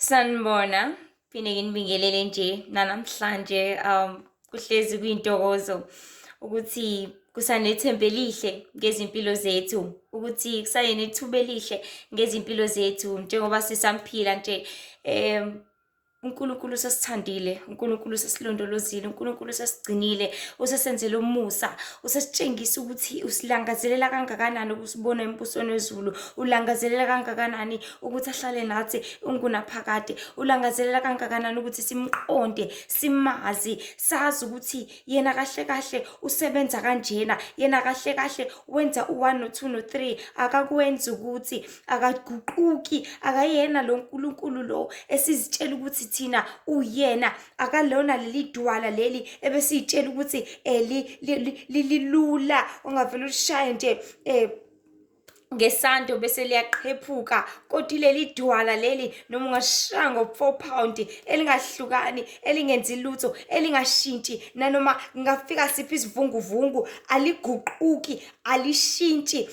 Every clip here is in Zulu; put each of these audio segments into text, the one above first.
Sanibona, phinde nginibingelele nje nanamhlanje. Kuhlezi kuyintokozo ukuthi kusanethemba elihle ngezimpilo zethu, ukuthi kusanethuba elihle ngezimpilo zethu njengoba sisamphila nje. UNkulunkulu usesithandile, uNkulunkulu usesilondolozile, uNkulunkulu usesigcinile, usesenzele umusa, usesitshengisa ukuthi usilangazelela kangakanani ukusibona embusweni wezulu, ulangazelela kangakanani ukuthi ahlale nathi ungunaphakade, ulangazelela kangakanani ukuthi simqonde, simazi, sazi ukuthi yena kahle kahle usebenza kanjena, yena kahle kahle wenza u-1 no-2 no-3, akakwenzi ukuthi akaguquki, akayena lo Nkulunkulu lo esizitshela ukuthi thina uyena, akalona leli dwala leli ebesiyitshela ukuthi lilula ongavele ulishaye nje ngesando bese liyaqhephuka, kodwa leli dwala leli noma ungashaya ngo-4 pound elingahlukani, elingenzi lutho, elingashintshi nanoma ngafika siphi isivunguvungu, aliguquki, alishintshi,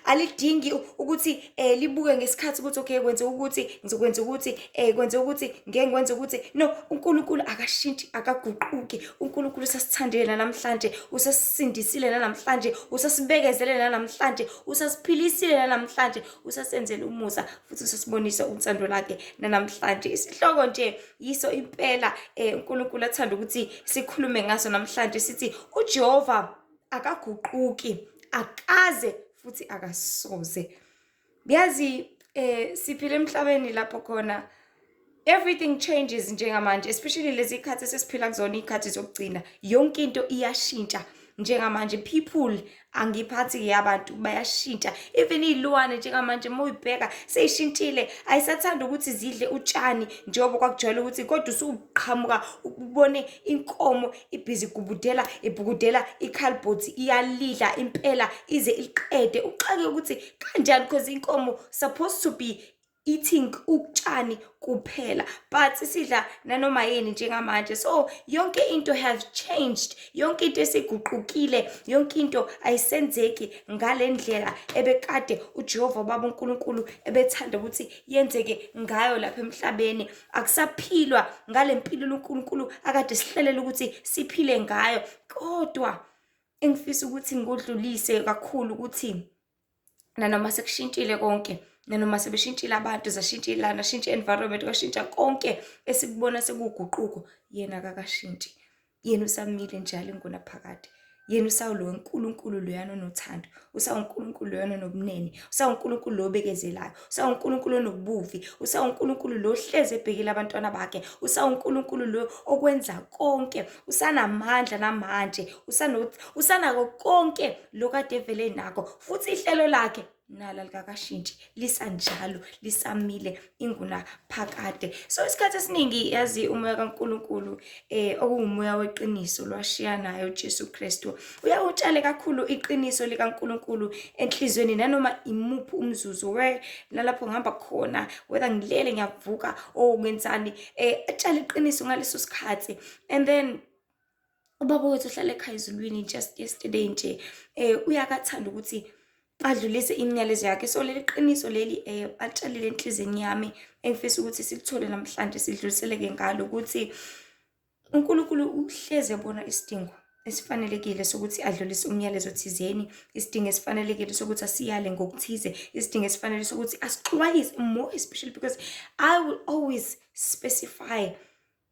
alidingi ukuthi libuke ngesikhathi ukuthi okay kwenze ukuthi ngizokwenza ukuthi kwenze ukuthi ngeke ngikwenze ukuthi no. UNkulunkulu akashintshi, akaguquki. UNkulunkulu usasithandile namhlanje, usasisindisile namhlanje, usasibekezele namhlanje, usasiphilisile namhlanje, usasenzele umusa futhi usasibonisa uthando lakhe namhlanje. Isihloko nje yiso impela uNkulunkulu athanda ukuthi sikhulume ngaso namhlanje, sithi uJehova akaguquki, akaze futhi akasoze. Yazi siphila emhlabeni lapho khona everything changes njengamanje, especially lezi ikhathi esesiphila kuzona, ikhathi zokugcina, yonke into iyashintsha njengamanje. People, angiphathi-ke abantu bayashintsha, even iy'lwane njengamanje uma uyibheka seyishintshile, ayisathanda ukuthi zidle utshani njengoba kwakujwayele ukuthi, kodwa usuqhamuka ubone inkomo ibhizi igubudela ibhukudela ikhalibhothi, iyalidla impela ize iliqede, uxake ukuthi kanjani, because inkomo supposed to be eating utshani kuphela, but isidla nanoma yini njengamanje. So yonke into have changed, yonke into esiguqukile, yonke into ayisenzeki ngale ndlela ebekade uJehova Baba uNkulunkulu ebethanda ukuthi yenzeke ngayo lapha emhlabeni. Akusaphilwa ngale mpilo uNkulunkulu akade sihlelela ukuthi siphile ngayo. Kodwa engifisa ukuthi ngikudlulise kakhulu ukuthi nanoma sekushintshile konke, nanoma sebeshintshile abantu, zashintsha ilana, shintsha i-environment, kwashintsha konke esikubona sekuwuguquko, yena akakashintshi. Yena usamile njalo ingunaphakade. Yena usawulo uNkulunkulu loyana onothando, usawuNkulunkulu loyana onobunene, usawuNkulunkulu lo obekezelayo, usawuNkulunkulu onobuvi, usawuNkulunkulu lo ohlezi ebhekile abantwana bakhe, usawuNkulunkulu lo okwenza konke, usanamandla namanje, usanako konke lokade evele nako, futhi ihlelo lakhe nala likakashintshi, lisanjalo, lisamile ingunaphakade. So isikhathi esiningi yazi umoya kaNkulunkulu okuwumoya weqiniso lwashiya nayo uJesu Kristu, uyawutshale kakhulu iqiniso likaNkulunkulu enhlizweni nanoma imuphi umzuzu where nalapho ngihamba khona, whether ngilele ngiyavuka or ngenzani, atshale iqiniso ngaleso sikhathi. And then ubaba wethu uhlala ekhaya ezulwini, just yesterday nje uyakathanda ukuthi adlulise imiyalezo yakhe. So leli qiniso leli alitshalile enhliziyweni yami engifisa ukuthi silithole namhlanje, sidluliseleke ngalo, ukuthi uNkulunkulu uhleze ebona isidingo esifanelekile sokuthi adlulise umyalezo thizeni, isidingo esifanelekile sokuthi asiyale ngokuthize, isidingo esifanele sokuthi asixwayise, more especially because I will always specify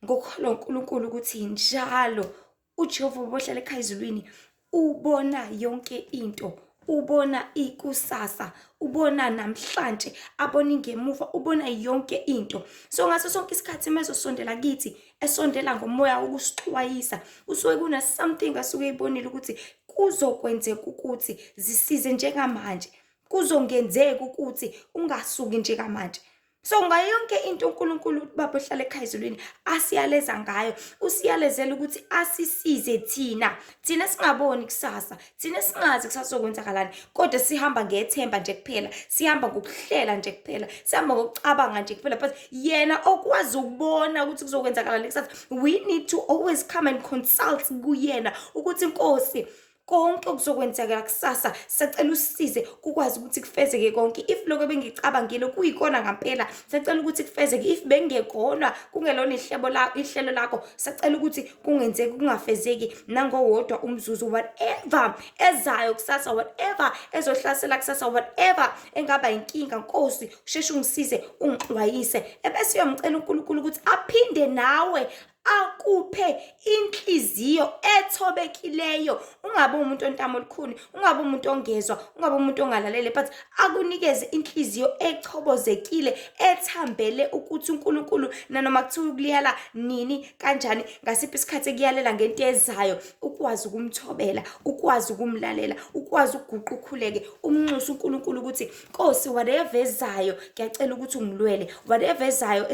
ngokukholwa uNkulunkulu ukuthi njalo uJehova ohlala ekhaya ezulwini ubona yonke into, ubona ikusasa, ubona namhlanje, abona ingemuva, ubona yonke into. So ngaso sonke isikhathi mezosondela kithi, esondela ngomoya wokusixwayisa, usuke kuna something asuke eyibonile ukuthi kuzokwenzeka ukuthi zisize njengamanje, kuzongenzeka ukuthi ungasuki njengamanje. So ngayo yonke into uNkulunkulu Baba ohlala ekhaya ezulwini asiyaleza ngayo, usiyalezela ukuthi asisize thina, thina singaboni kusasa, thina singazi kusasa sokwenzakalani, kodwa sihamba ngethemba nje kuphela, sihamba ngokuhlela nje kuphela, sihamba ngokucabanga nje kuphela, but yena okwazi ukubona ukuthi kuzokwenzakalani kusasa, we need to always come and consult kuyena ukuthi Nkosi, Konke okuzokwenzeka kusasa, sacela usisize kukwazi ukuthi kufezeke konke. If lokho ebengicabangile kuyikona ngampela, sacela ukuthi kufezeke. If bengekona, kungelona ihlebo la ihlelo lakho, sacela ukuthi kungenzeki, kungafezeki nangowodwa umzuzu. Whatever ezayo kusasa, whatever ezohlasela kusasa, whatever engaba inkinga, Nkosi, usheshe ungisize, ungixwayise. Ebese uyamcela uNkulunkulu ukuthi aphinde nawe akuphe inhliziyo ethobekileyo. Ungabe umuntu ontamo olukhuni, ungabe umuntu ongezwa, ungabe umuntu ongalalele, but akunikeze inhliziyo echobozekile, ethambele ukuthi uNkulunkulu nanoma kuthiwa ukuliyala nini, kanjani, ngasiphi isikhathi, ekuyalela ngento ezayo, ukwazi ukumthobela, ukwazi ukumlalela, ukwazi ukuguqa, ukhuleke, umnxusa uNkulunkulu ukuthi, "Nkosi, whatever ezayo, ngiyacela ukuthi ungilwele. Whatever ezayo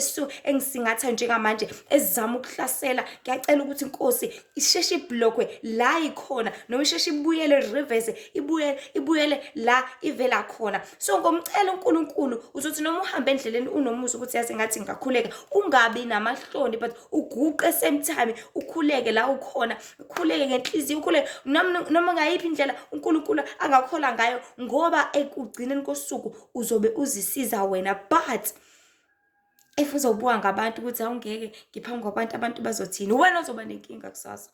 engisingatha njengamanje, ezama ukuhlasela, ngiyacela ukuthi, Nkosi, isheshe iblockwe la ikhona, noma isheshe ibuyele, reverse, ibuyele, ibuyele la ivela khona." So ngomcela uNkulunkulu, uzothi noma uhambe endleleni unomusa ukuthi yazi ngathi ngingakhuleka, ungabi namahloni, but uguqe same time, ukhuleke la ukhona, ukhuleke ngenhliziyo, ukhuleke noma ngayiphi indlela uNkulunkulu angakhola ngayo, ngoba ekugcineni kosuku uzobe uzisiza wena. But if uzobuka ngabantu ukuthi awungeke, ngiphambi kwabantu, abantu bazothini, wena ozoba nenkinga kusasa,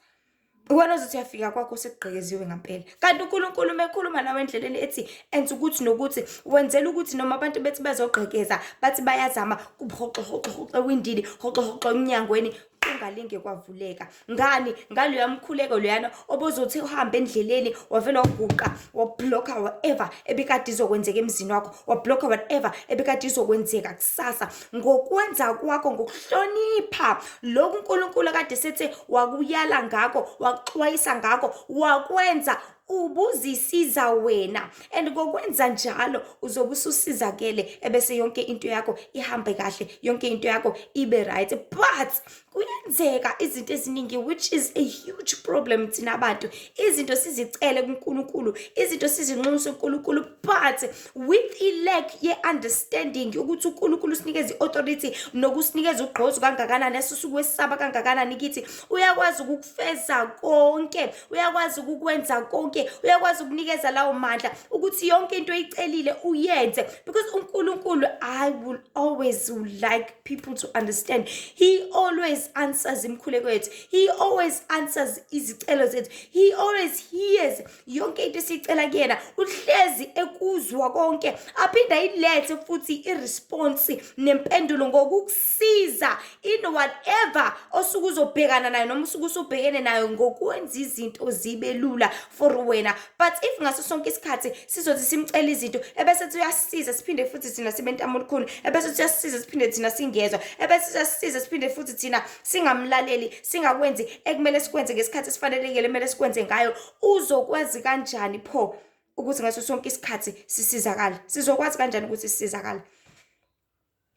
wena ozothi uyafika kwakho sekugqekeziwe ngampela. Kanti uNkulunkulu uma ekhuluma nawe endleleni ethi enza ukuthi nokuthi, wenzela ukuthi noma abantu bethi bezogqekeza, bathi bayazama, kubuhoxo hoxo hoxo ewindini, hoxo hoxo emnyangweni, kungalinge kwavuleka. Ngani? Ngaloya mkhuleko loyana obozothi uhambe endleleni, wavele waguqa, wablocka whatever ebikade izokwenzeka emzini wakho, wablocka whatever ebikade izokwenzeka kusasa, ngokwenza kwakho ngokuhlonipha lokhu uNkulunkulu akade sethe wakuyala ngakho, wakuxwayisa ngakho, wakwenza, ubuzisiza wena. And ngokwenza njalo uzobe ususizakele, ebese yonke into yakho ihambe kahle, yonke into yakho ibe right. But kuyenzeka izinto eziningi, which is a huge problem thina abantu, izinto sizicele kuNkulunkulu, izinto sizinxuse kuNkulunkulu, but with i-lack ye-understanding ukuthi uNkulunkulu usinikeza i-authority nokusinikeza ugqozi kangakanani, esisukwesaba kangakanani kithi. Uyakwazi ukukufeza konke, uyakwazi ukukwenza konke, uyakwazi ukunikeza lawo mandla ukuthi yonke into oyicelile uyenze, because uNkulunkulu, I will always like people to understand, he always answers imikhuleko yethu, he always answers izicelo zethu, he always hears yonke into esiyicela kuyena. Uhlezi ekuzwa konke, aphinde ayilethe futhi i-response nempendulo ngokukusiza in whatever osuke uzobhekana nayo noma usuke usubhekene nayo, ngokwenza izinto zibe lula for wena. But if ngaso sonke isikhathi sizothi simcela izinto, ebese thi uyasisiza, siphinde futhi thina sibe ntamo olukhuni, ebese thi uyasisiza, siphinde thina singezwa, ebese uyasisiza, siphinde futhi thina singamlaleli, singakwenzi ekumele sikwenze ngesikhathi esifanelekile kumele sikwenze ngayo, uzokwazi kanjani pho ukuthi ngaso sonke isikhathi sisizakale? Sizokwazi kanjani ukuthi sisizakale?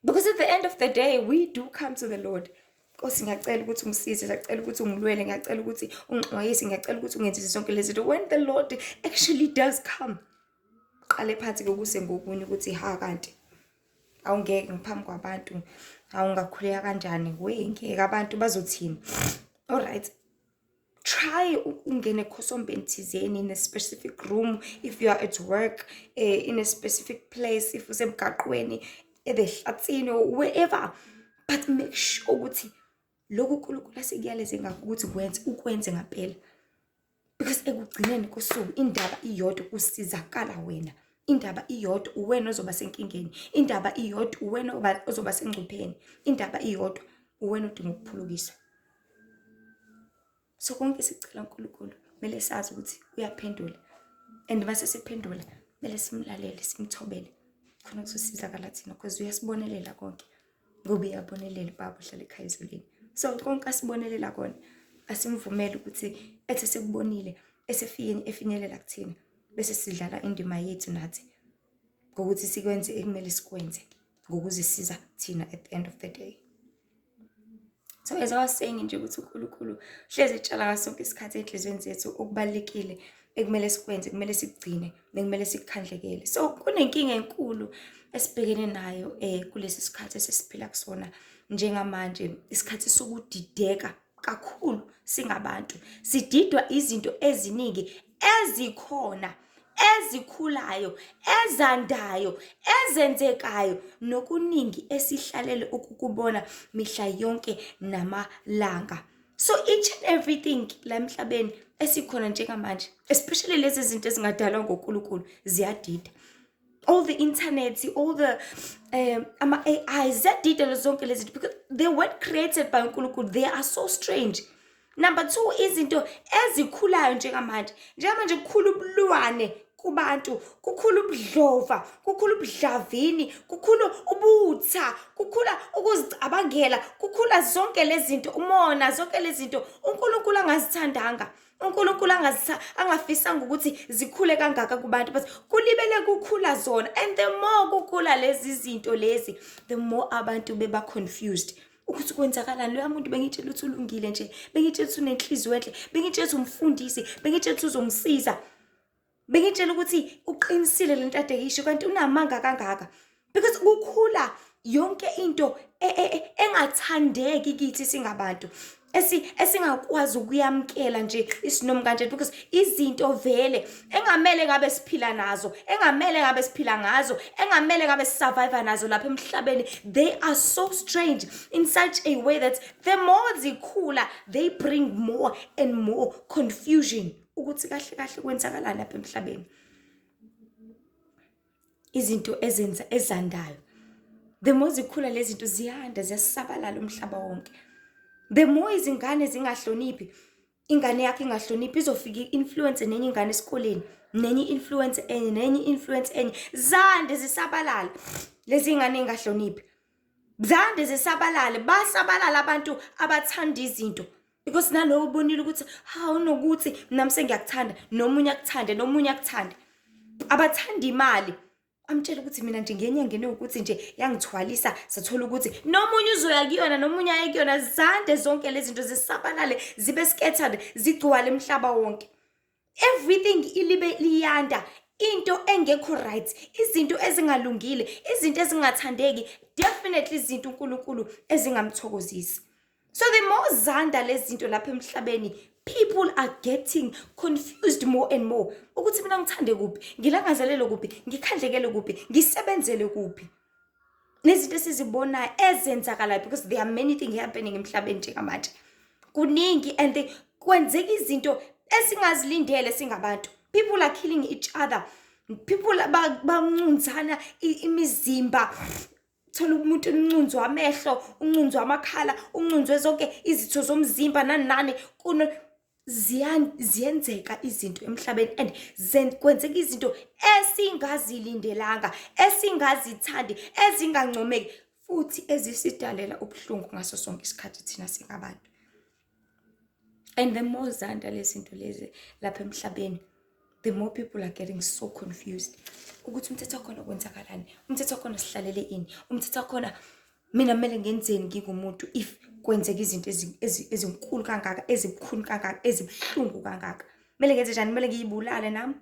Because at the end of the day we do come to the Lord: "Nkosi, ngiyacela ukuthi ungisize, ngiyacela ukuthi ungilwele, ngiyacela ukuthi ungixwayise, ngiyacela ukuthi ungenzise zonke lezi zinto." When the Lord actually does come, qale phansi kokuse ngokunye ukuthi ha, kanti awungeke, ngiphambi kwabantu, awungakhuleka kanjani we, ngeke, abantu bazothini? Alright, try ungene ekhosombeni thizeni in a specific room if you are at work, in a specific place if usemgaqweni, ebehlathini or wherever, but make sure ukuthi lokhu uNkulunkulu asekuyaleze ngakho ukuthi kwenze, ukwenze ngampela, because ekugcineni kosuku indaba iyodwa, kusizakala wena. Indaba iyodwa, uwena ozoba senkingeni. Indaba iyodwa, uwena ozoba sengcupheni. Indaba iyodwa, uwena odinga ukuphulukiswa. So konke sicela uNkulunkulu, kumele sazi ukuthi uyaphendula, and mase sephendula kumele simlalele, simthobele, khona kuzosizakala thina, because uyasibonelela konke, ngoba uyabonelela ubaba ohlala ekhaya ezulwini. So konke asibonelela kona, asimvumele ukuthi ethi sekubonile esefike, efinyelela kuthina, bese sidlala indima yethu nathi ngokuthi sikwenze ekumele sikwenze ngokuzisiza thina at the end of the day. So as I was saying nje ukuthi uNkulunkulu hlezi etshala ngaso sonke isikhathi ey'nhliziyweni zethu okubalulekile ekumele sikwenze, kumele sikugcine, nekumele sikukhandlekele. So kunenkinga enkulu esibhekene nayo kulesi sikhathi esesiphila kusona njengamanje, isikhathi sokudideka kakhulu singabantu. Sididwa izinto eziningi. ezikhona, ezikhulayo, ezandayo, ezenzekayo nokuningi esihlalele ukukubona mihla yonke namalanga. So each and everything la emhlabeni esikhona njengamanje, especially lezi zinto ezingadalwa ngoNkulunkulu, ziyadida. All the internet, all the ama-AI, ziyadida zonke lezi zinto because they weren't created by uNkulunkulu. They are so strange. Number 2, izinto ezikhulayo njengamanje. Njengamanje kukhula ubulwane kubantu, kukhula ubudlova, kukhula ubudlavini, kukhula ubutha, kukhula ukuzicabangela, kukhula zonke lezi zinto, umona, zonke lezi zinto uNkulunkulu angazithandanga. uNkulunkulu angafisanga ukuthi zikhule kangaka kubantu, but kulibele kukhula zona. And the more kukhula lezi zinto lezi, the more abantu beba confused ukuthi kwenzakalani. Loya muntu bengitshela ukuthi ulungile nje, bengitshela ukuthi unenhliziyo enhle, bengitshela ukuthi umfundisi, bengitshela ukuthi uzongisiza, bengitshela ukuthi uqinisile lento ade yisho, kanti unamanga kangaka. Because kukhula yonke into engathandeki kithi singabantu, esingakwazi ukuyamkela nje isinomi kanje, because izinto vele engamele ngabe siphila nazo, engamele ngabe siphila ngazo, engamele ngabe sisurvive nazo lapha emhlabeni, they are so strange in such a way that the more zikhula, they bring more and more confusion ukuthi kahle kahle kwenzakalani lapha emhlabeni. Izinto ezenza ezandayo, the more zikhula lezi zinto ziyanda, ziyasabalala umhlaba wonke. The more izingane zingahloniphi, ingane yakho ingahloniphi, izofika i-influence nenye ingane esikoleni, nenye i-influence enye, nenye i-influence enye, zande zisabalala lezi ngane engahloniphi, zande zisabalale, basabalala abantu abathanda izinto. Because nalowo ubonile ukuthi hawu unokuthi nami sengiyakuthanda, nomunye akuthande, nomunye akuthande. Abathanda imali, amtshela ukuthi mina nje ngenyangeni ukuthi nje yangithwalisa, sathola ukuthi nomunye uzoya kuyona, nomunye aye kuyona, zande zonke lezi zinto zisabalale, zibe scattered, zigcwale umhlaba wonke. Everything ilibe liyanda, into engekho right, izinto ezingalungile, izinto ezingathandeki, definitely izinto uNkulunkulu ezingamthokozisi. So the more zanda lezi zinto lapha emhlabeni, people are getting confused more and more ukuthi mina ngithande kuphi, ngilangazelele kuphi, ngikhandlekele kuphi, ngisebenzele kuphi. Nezinto esizibonayo ezenzakalayo, because there are many things happening emhlabeni njengamanje, kuningi, and kwenzeka izinto esingazilindele singabantu. People are killing each other, people banqunzana imizimba, thola umuntu unqunzwa amehlo, unqunzwa amakhala, unqunzwe zonke izitho zomzimba, nani nani. Kuno ziyenzeka izinto emhlabeni, and kwenzeka izinto esingazilindelanga, esingazithandi, ezingancomeki, futhi ezisidalela ubuhlungu ngaso sonke isikhathi thina singabantu. And the more zanda lezi zinto lezi lapha emhlabeni, the more people are getting so confused ukuthi umthetho wakhona kwenzakalani, umthetho wakhona sihlalele ini, umthetho wakhona mina kumele ngenzeni ngingumuntu if kwenzeka izinto ezinkulu kangaka, ezibukhuni kangaka, ezibuhlungu kangaka. Kumele ngenze njani? Kumele ngiyibulale nami?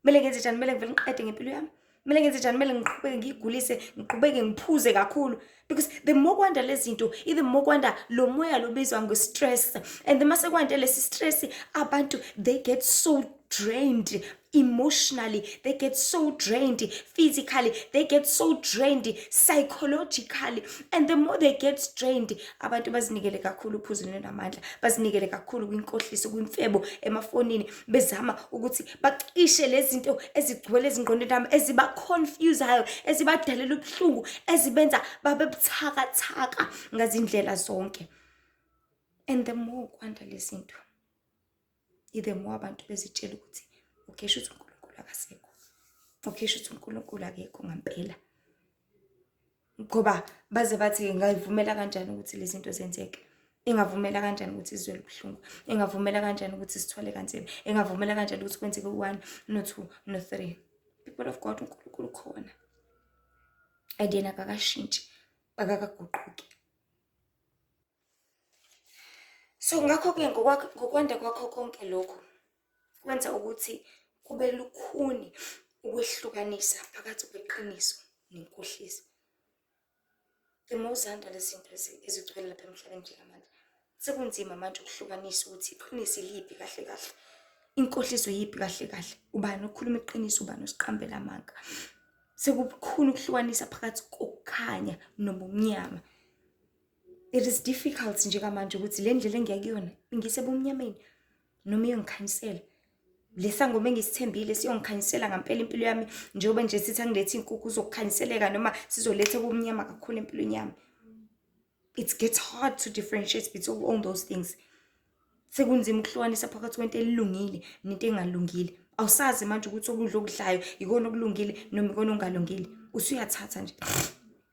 Kumele ngenze njani? Kumele ngivele ngiqede ngempilo yami? Kumele ngenze njani? Kumele ngiqhubeke ngiyigulise, ngiqhubeke ngiphuze kakhulu? Because the more kwanda lezi zinto, the more kwanda lo moya lobizwa nge-stress, and the mase kwande lesi stress, abantu they get so drained emotionally, they get so drained physically, they get so drained psychologically. And the more they get drained, abantu bazinikele kakhulu uphuzweni namandla, bazinikele kakhulu kwinkohliso, kwimfebo emafonini, bezama ukuthi bacishe lezi zinto ezigcwele ezingqondweni nami, eziba-confusayo, ezibadalela ubuhlungu, ezibenza babe buthakathaka ngazindlela zonke. And the more kwanda lezi zinto, the more abantu bezitshela ukuthi okay, shuthi uNkulunkulu akasekho, okay, shuthi uNkulunkulu akekho ngampela, ngoba baze bathi ngayivumela kanjani ukuthi lezi zinto zenzeke, engavumela kanjani ukuthi sizwele ubuhlungu, engavumela kanjani ukuthi sithwale kanzima, engavumela kanjani ukuthi kwenzeke u-1 no-2 no-3. People of God, uNkulunkulu khona, and yena akakashintshi, akakaguquki. So ngakho-ke ngokwanda kwakho konke lokho kwenza ukuthi kube lukhuni ukwehlukanisa phakathi kweqiniso nenkohliso. The more zanda lezi zinto ezigcwele lapha emhlabeni njengamanje, sekunzima manje ukuhlukanisa ukuthi iqiniso iliphi kahle kahle. Inkohliso yiphi kahle kahle? Ubani okhuluma iqiniso, ubani osiqambela amanga? Sekubukhuni ukuhlukanisa phakathi kokukhanya nobumnyama. It is difficult njengamanje ukuthi le ndlela engiya kuyona ingise ebumnyameni noma iyongikhanyisela. Le sangoma engisithembile siyongikhanyisela ngampela impilo yami, njengoba nje sithi angilethe inkukhu uzokukhanyiseleka noma sizoletha ubumnyama kakhulu empilweni yami. It gets hard to differentiate between all those things. Sekunzima ukuhlukanisa phakathi kwento elungile nento engalungile. Awusazi manje ukuthi okudla okudlayo ikona okulungile noma ikona okungalungile. Usuyathatha nje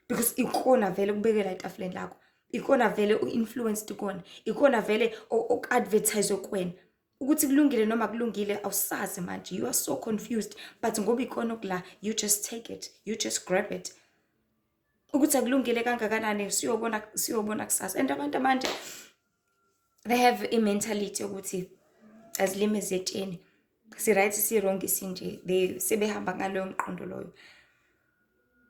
because ikona vele kubekela etafuleni lakho, ikona vele u-influenced kona, ikona vele oku-advertise kuwena ukuthi kulungile noma kulungile. Awusazi manje, you are so confused, but ngoba ikona okula, you just take it, you just grab it. Ukuthi akulungile kangakanani, siyobona, siyobona kusasa. And abantu manje, they have i-mentality yokuthi azilime zetsheni, si-right, si-wrong, sinje. They sebehamba ngaloyo mqondo loyo.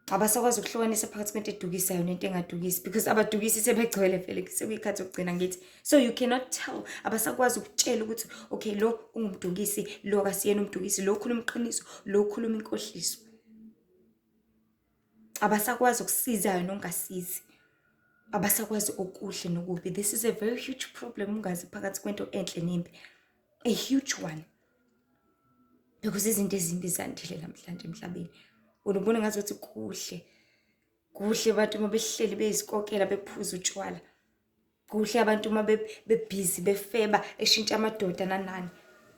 Abasakwazi ukuhlukanisa phakathi kwento edukisayo nento engadukisi, because abadukisi sebegcwele vele. Sekuyikhathi yokugcina ngithi, so you cannot tell. Abasakwazi ukutshela ukuthi okay, lo ungumdukisi, lo kasiyena umdukisi, lo ukhuluma iqiniso, lo ukhuluma inkohliso. Abasakwazi okusizayo nokungasizi, abasakwazi okuhle nokubi. This is a very huge problem, ungazi phakathi kwento enhle nembi, a huge one, because izinto ezimbi zandile namhlanje emhlabeni. Wena ubona ngazuthi kuhle, kuhle abantu uma behleli beyizikokela, bephuza utshwala. Kuhle abantu uma bebhizi befeba, eshintsha amadoda nanani.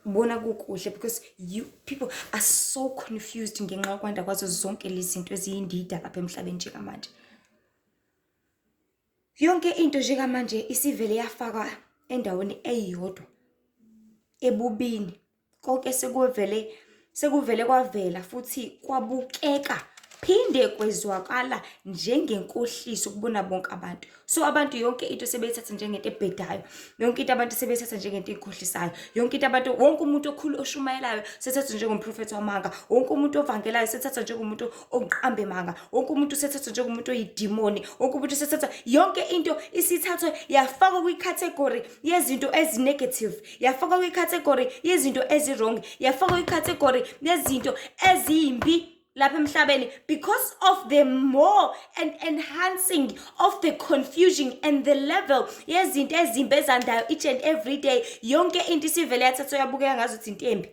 Ubona kukuhle because you people are so confused ngenxa yokwanda kwazo zonke lezi zinto eziyindida lapha emhlabeni njengamanje. Yonke into njengamanje isivele yafakwa endaweni eyodwa ebubini. Konke sekuvele kwavela futhi kwabukeka phinde kwezwakala njengenkohliso kubona bonke abantu. So abantu yonke into sebeyithatha njengento ebhedayo, yonke into abantu sebeyithatha njengento eyikhohlisayo, yonke into abantu, wonke umuntu okhulu oshumayelayo sethathwa njengomprofethi wamanga, wonke umuntu ovangelayo sethathwa njengomuntu oqambe manga, wonke umuntu sethathwa njengomuntu oyidimoni, wonke umuntu sethathwa, yonke into isithathwe yafakwa kwi-category yezinto ezi-negative, yafakwa kwi-category yezinto ezi-wrong, yafakwa kwi-category yezinto ezimbi lapha emhlabeni, because of the more and enhancing of the confusion and the level yezinto ezimbi ezandayo each and every day. Yonke into isivele yathathwa yabukeka ngazuthi into embi,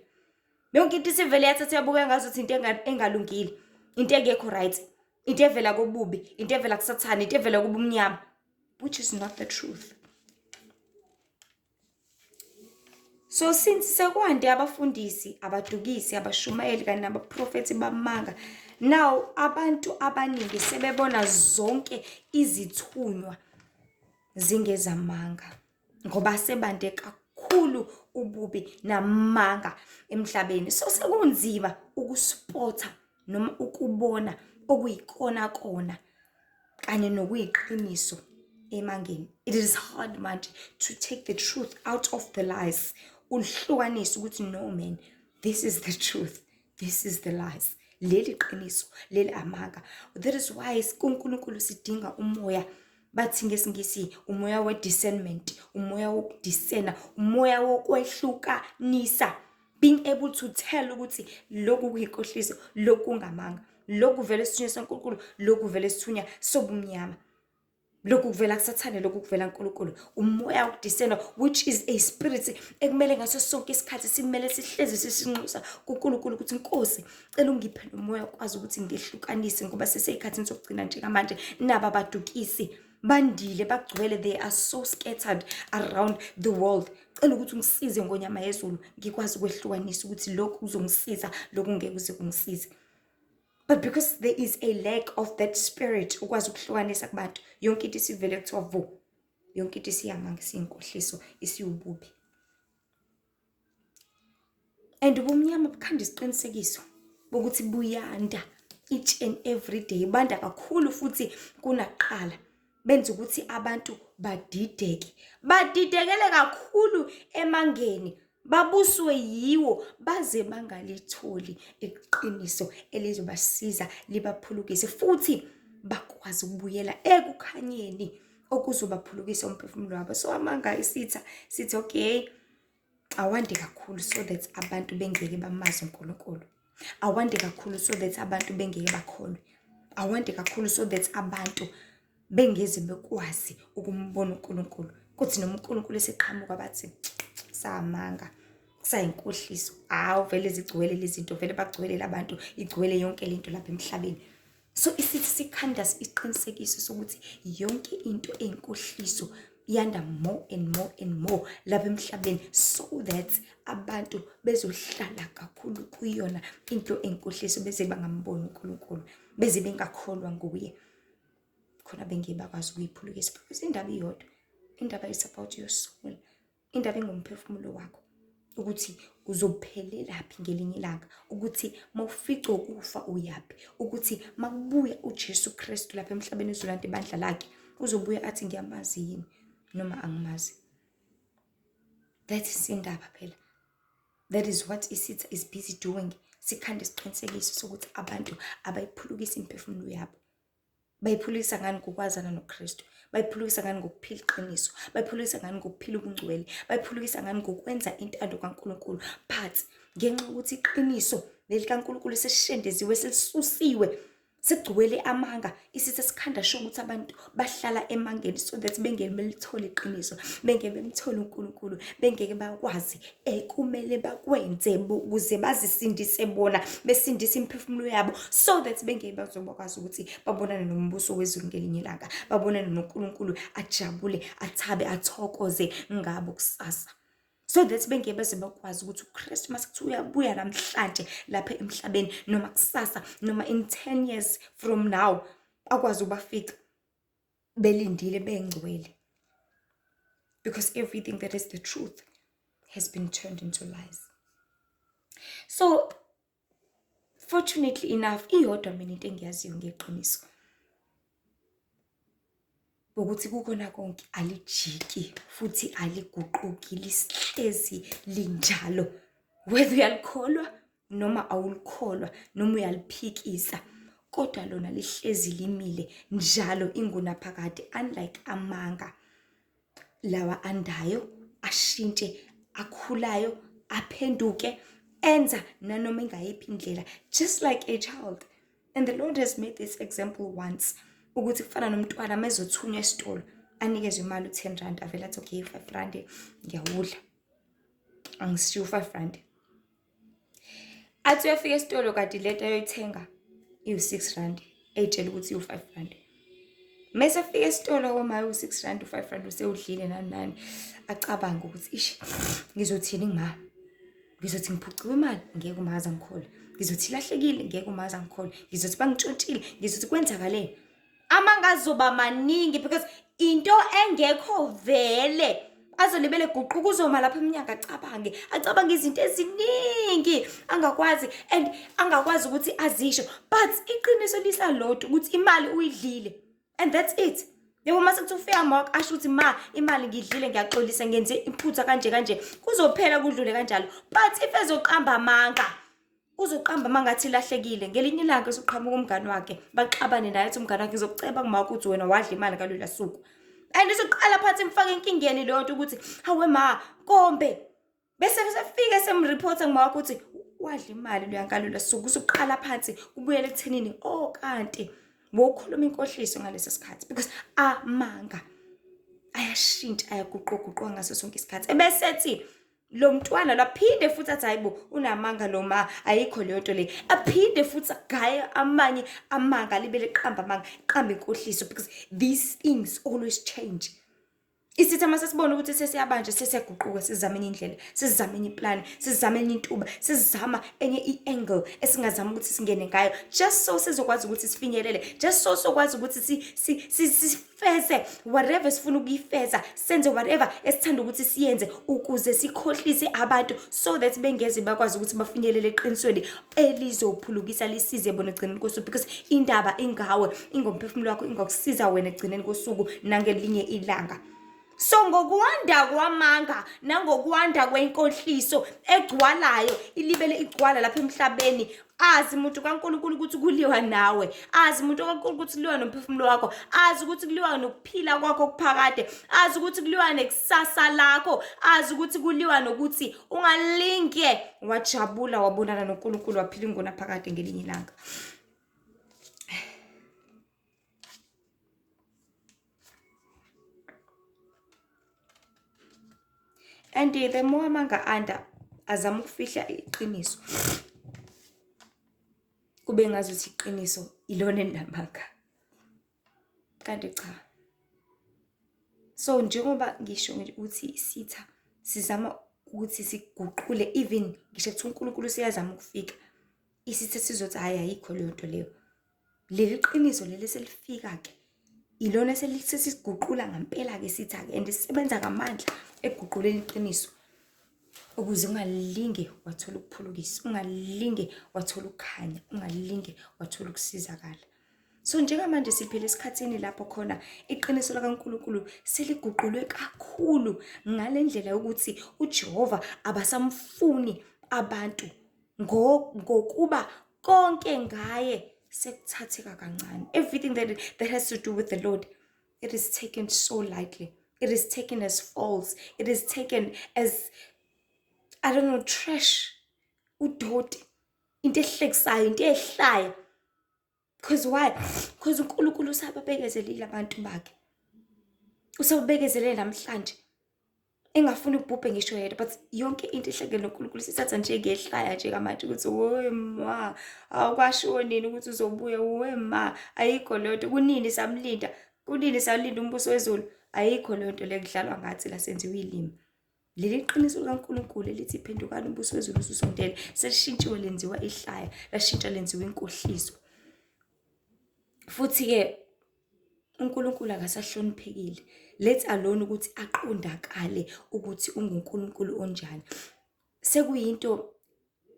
yonke into isivele yathathwa yabukeka ngazuthi into engalungile, into engekho right, into evela kobubi, into evela kusathane, into evela kubumnyama, which is not the truth. So since sekwande abafundisi, abadukisi, abashumayeli kanye nabaprofethi bamanga, now abantu abaningi sebebona zonke izithunywa zingezamanga, ngoba sebande kakhulu ububi namanga emhlabeni. So sekunzima ukuspotha noma ukubona okuyikona kona kanye nokuyiqiniso emangeni. It is hard manje to take the truth out of the lies, ulihlukanise ukuthi no man, this is the truth, this is the lies, leli qiniso, leli amanga. That is why kuNkulunkulu sidinga umoya, bathi ngesiNgisi umoya we-discernment, umoya wokudiscena, umoya wokwehlukanisa, being able to tell ukuthi lokhu kuyinkohliso, lokhu kungamanga, lokhu kuvela esithunywa saNkulunkulu, lokhu kuvela esithunywa sobumnyama, lokhu kuvela kusathane, lokhu kuvela kuNkulunkulu. Umoya wokudiscena, which is a spirit ekumele ngaso sonke isikhathi simele sihlezi sisinxusa kuNkulunkulu ukuthi, "Nkosi, cela ungiphe nomoya ukwazi ukuthi ngehlukanise," ngoba seseyikhathini sokugcina njengamanje. Naba abadukisi bandile, bagcwele, they are so scattered around the world. Cela ukuthi ungisize ngonyama yezulu, ngikwazi ukwehlukanisa ukuthi lokhu kuzongisiza, lokhu ngeke kuze kungisize. But because there is a lack of that spirit ukwazi ukuhlukanisa kubantu, yonke into isivele kuthiwa vo, yonke into isiyamanga, isiyinkohliso, isiwububi. And ubumnyama bukhanda isiqinisekiso bokuthi buyanda each and every day, banda kakhulu futhi kunaqala, benza ukuthi abantu badideke, badidekele kakhulu emangeni, babuswe yiwo, baze bangalitholi iqiniso elizobasiza libaphulukise futhi bakwazi ukubuyela ekukhanyeni okuzobaphulukisa umphefumulo wabo. So amanga isitha sithi, okay, Awande kakhulu so that abantu bengeke bamazi uNkulunkulu. Awande kakhulu so that abantu bengeke bakholwe. Awande kakhulu so that abantu bengeze bekwazi ukumbona uNkulunkulu. Kuthi noma uNkulunkulu eseqhamuka bathi samanga, kusayinkohliso. Hawu, vele zigcwele lezi zinto, vele bagcwele labantu, igcwele yonke lento lapha emhlabeni. So isithi sikhanda isiqinisekiso sokuthi yonke into eyinkohliso yanda more and more and more lapha emhlabeni, so that abantu bezohlala kakhulu kuyona into eyinkohliso, beze bangamboni uNkulunkulu, beze bengakholwa nguye, khona bengeke bakwazi ukuyiphulukisa. Because indaba iyodwa, indaba is about your soul, indaba engumphefumulo wakho, ukuthi uzophelelaphi ngelinye ilanga, ukuthi mawufica ukufa uyaphi, ukuthi makubuya uJesu Kristu lapha emhlabeni uzolanda ibandla lakhe, uzobuya athi ngiyamazi yini noma angimazi. That is indaba phela. That is what isitha is busy doing. Sikhanda isiqinisekiso sokuthi abantu abayiphulukisa imiphefumulo yabo. Bayiphulukisa ngani? Ngokwazana noKristu. Bayiphulukisa ngani? Ngokuphila iqiniso. Bayiphulukisa ngani? Ngokuphila ubungcwele. Bayiphulukisa ngani? Ngokwenza intando kaNkulunkulu. But ngenxa yokuthi iqiniso leli kaNkulunkulu sesishendeziwe, selisusiwe, sigcwele amanga, isitha sikhanda sho ukuthi abantu bahlala emangeni so that bengeke belithole iqiniso, bengeke bemthole uNkulunkulu, bengeke bakwazi ekumele bakwenze ukuze bazisindise bona, besindise imiphefumulo yabo, so that bengeke bazobakwazi ukuthi babonane nombuso wezulu ngelinye ilanga, babonane noNkulunkulu, ajabule, athabe, athokoze ngabo kusasa, so that bengeke beze bakwazi ukuthi uKristu mase kuthiwa uyabuya namhlanje lapha emhlabeni, noma kusasa, noma in 10 years from now, akwazi ukubafica belindile, bengcwele, because everything that is the truth has been turned into lies. So fortunately enough, iyodwa mina into engiyaziyo ngeqiniso, ukuthi kukona konke alijiki futhi aliguquki, lihlezi linjalo, whether uyalikholwa noma awulikholwa noma uyaliphikisa, kodwa lona lihlezi limile njalo ingunaphakade, unlike amanga lawa andayo, ashintshe, akhulayo, aphenduke, enza nanoma ingayiphi indlela, just like a child. And the Lord has made this example once, ukuthi kufana nomntwana mezothunywa esitolo, anikezwe imali u-10 rand, avele athi, "Okay, 5 rand ngiyawudla, angishiye u-5 rand." Athi uyafika esitolo, kanti lento ayoyithenga iwu-6 rand, eyitshela ukuthi iwu-5 rand. Mese efika esitolo, uma iwu-6 rand, u-5 rand usewudlile, nani nani, acabange ukuthi, "Ish, ngizothini kuma? Ngizothi ngiphuciwe imali? Ngeke umazi angikholwe. Ngizothi ilahlekile? Ngeke umazi angikholwe. Ngizothi bangishontshile? Ngizothi kwenzakaleni?" Amanga azoba maningi because into engekho vele azolibele guquka, uzoma lapha eminyaka acabange, acabange izinto eziningi angakwazi and angakwazi ukuthi azisho, but iqiniso lisalodwa ukuthi imali uyidlile and that's it. Yebo, mase kuthi ufika ma asho ukuthi, "Ma, imali ngidlile, ngiyaxolisa, ngenze iphutha kanje kanje," kuzophela, kudlule kanjalo. But if ezoqamba amanga, uzoqamba amanga athi ilahlekile, ngelinye ilanga usuqhamuka umngani wakhe, baxabane naye, athi umngani wakhe, "Ngizokuceba kuma ukuthi wena wadla imali ngalolu suku," and izoqala phansi imfake enkingeni leyo nto ukuthi, "Hawe ma, kombe." Bese sefike semreporta kuma wakho ukuthi wadla imali loya ngalolu suku, usuqala phansi kubuyele ekuthenini, oh, kanti wokhuluma inkohliso ngaleso sikhathi, because amanga ayashintsha, ayaguquguquka ngaso sonke isikhathi. Ebese ethi lo mntwana laphinde futhi athi, "Hayibo, unamanga lo ma, ayikho leyo nto le." Aphinde futhi agaye amanye amanga, libe liqamba amanga, qamba inkohliso, because these things always change. Isitha mase sibona ukuthi sesiyabanja, sesiyaguquka, sizama enye indlela, sizama enye iplani, sizama enye intuba, sizama enye i-angle esingazama ukuthi singene ngayo, just so sizokwazi ukuthi sifinyelele, just so sokwazi ukuthi sifeze whatever sifuna ukuyifeza, senze whatever esithanda ukuthi siyenze, ukuze sikhohlise abantu so that bengeze bakwazi ukuthi bafinyelele eqinisweni elizophulukisa, lisize bona ekugcineni kosuku, because indaba ingawe, ingomphefumulo wakho, ingakusiza wena ekugcineni kosuku nangelinye ilanga. So ngokwanda kwamanga nangokwanda kwenkohliso egcwalayo ilibele igcwala lapha emhlabeni azi muntu kaNkulunkulu ukuthi kuliwa nawe azi muntu kaNkulunkulu ukuthi kuliwa nomphefumulo wakho azi ukuthi kuliwa nokuphila kwakho kuphakade azi ukuthi kuliwa nekusasa lakho azi ukuthi kuliwa nokuthi ungalinge wajabula wabonana noNkulunkulu waphila ingona phakade ngelinye ilanga. And the more amanga anda azama ukufihla iqiniso kube ngazuthi iqiniso ilona elinamanga kanti cha. So njengoba ngisho ukuthi isitha sizama ukuthi siguqule even ngisho kuthiwa uNkulunkulu useyazama ukufika isitha sizothi hhayi ayikho leyo nto leyo. Leli qiniso leli selifika-ke ilona sesiguqula ngampela-ke isitha-ke and sisebenza ngamandla ekuguquleni iqiniso ukuze ungalinge wathola ukuphulukisa, ungalinge wathola ukukhanya, ungalinge wathola ukusizakala. So njengamanje siphila esikhathini lapho khona iqiniso likaNkulunkulu seliguqulwe kakhulu ngale ndlela yokuthi uJehova abasamfuni abantu ngokuba konke ngaye sekuthatheka kancane. Everything that has to do with the Lord, it is taken so lightly. It is taken as false. It is taken as, I don't know, trash. Udoti. Into ehlekisayo, into ehlayo. Because why? Because uNkulunkulu usababekezelile abantu bakhe. Usababekezelele namhlanje. Engafuni ukubhubhe ngisho yedwa but yonke into ehlangene noNkulunkulu sithatha njengehlaya nje kamanje ukuthi we ma awukwashiwo nini ukuthi uzobuya we ma ayikho leyo nto kunini samlinda kunini salinda umbuso wezulu ayikho leyo nto le kudlalwa ngathi la senziwa ilimi. Leli qiniso likaNkulunkulu elithi phendukani umbuso wezulu ususondele selishintshiwe lenziwa ihlaya lashintsha lenziwa inkohliso. Futhi-ke uNkulunkulu akasahloniphekile let alone ukuthi aqondakale ukuthi unguNkulunkulu onjani. Sekuyinto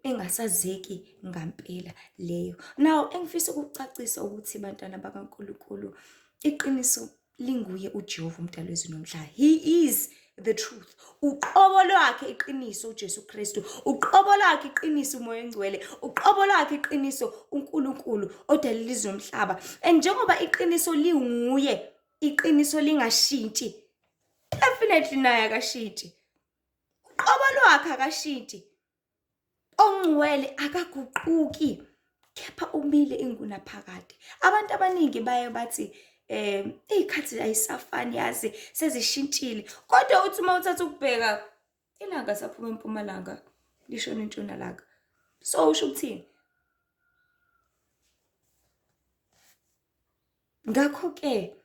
engasazeki ngampela leyo. Now engifisa ukukucacisa ukuthi bantwana bakaNkulunkulu iqiniso linguye uJehova umdali wezulu nomhlaba. He is the truth. Uqobo lwakhe iqiniso uJesu Kristu. Uqobo lwakhe iqiniso uMoya oNgcwele. Uqobo lwakhe iqiniso uNkulunkulu odalile izulu nomhlaba. And njengoba iqiniso linguye, iqiniso lingashintshi. Definitely naye akashintshi. Uqobo lwakhe akashintshi. Ongcwele akaguquki kepha umile ingunaphakade. Abantu abaningi baye bathi iy'khathi ayisafani yazi sezishintshile kodwa uthi uma uthatha ukubheka ilanga saphuma empumalanga lishona entshonalanga. So usho ukuthini? Ngakho-ke